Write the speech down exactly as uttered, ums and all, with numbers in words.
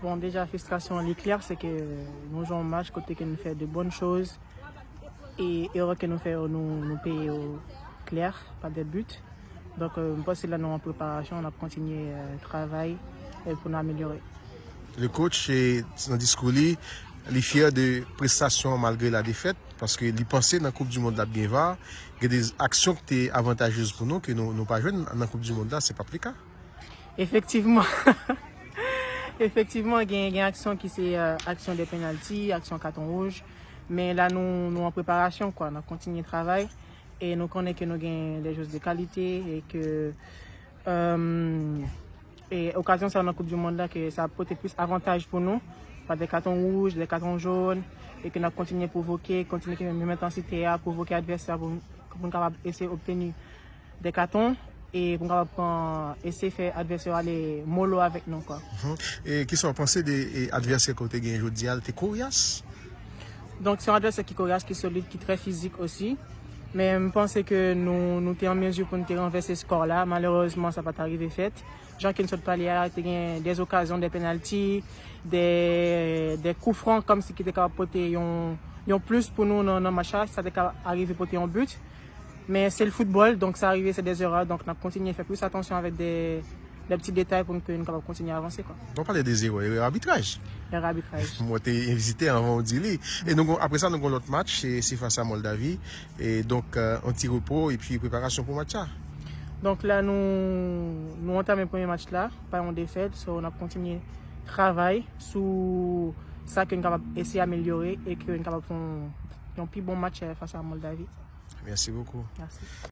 Bon, deja, fristrasyon an, li klè, se ke nou jwe yon match kote ke nou fè de bonnes choses, e erè ke nou fè yo, nou, nou peye yo klè, pa de but. Donk, euh, m panse la nou an preparasyon, n ap kontinye, euh, travay, euh, pou nou amelyore. Le coach, eh, nan diskou li, li fyè de prestasyon an malgre la defèt, paske li panse nan Koup di Mond la ap gen var, gen de aksyon ki te avantajez pou nou, ke nou, nou pa jwenn nan Koup di Mond la, se p ap le ka. Efektivman. Efektivman, gen, gen aksyon ki se, euh, aksyon de penalti, aksyon katon wouj. Men la, nou, nou an preparasyon, kwa. N ap kontinye travay. E nou konnen ke nou gen de jwez de kalite e ke, euh, e okazyon sa yo nan Koup di Mond la, ke sa ap pote plis avantaj pou nou. Pa de katon wouj, de katon jòn, e ke n ap kontinye pwovoke, kontinye ke menm entansite a, pwovoke advèsè a pou, pou n kapab eseye obteni de katon e pou n kapab pran, eseye fè advèsè yo ale molo avèk nou, kwa. Mhm. E kisa w panse de, e, advèsè ke w te gen jodi a? L te koryas? Donk, se yon advèsè ki koryas, ki solid, ki trè fizik osi. Men m panse ke nou, nou te an mezi pou nou te ranvèse skò la. Malerezman, sa pa t arive fèt. Jan ke n sot pale a, te gen de okazyon, de penalti, de, de kou fran, kòmsi ki te kapab pote yon, yon plis pou nou nan, nan match la. Sa te ka arive pote yon but. Men se l foutbòl, donk sa rive, se de erè. Donk n ap kontinye fè plis atansyon avèk de, de ti detay pou n, ke n kapab kontinye avanse, kwa. Bon, pale de erè, erè abitraj. Erè abitraj. Mwen te envite anvan w di li. E nou gon, apre sa, nou gon lòt match, se, se fas a Moldavi. E donk, euh, yon ti repo epi preparasyon pou match la. Donk la, nou, nou antame premye match la, pa yon defèt. So, n ap kontinye travay sou sa ke n kapab eseye amelyore e ke n kapab fè yon, yon pi bon match, euh, fas a Moldavi. Merci beaucoup. Merci.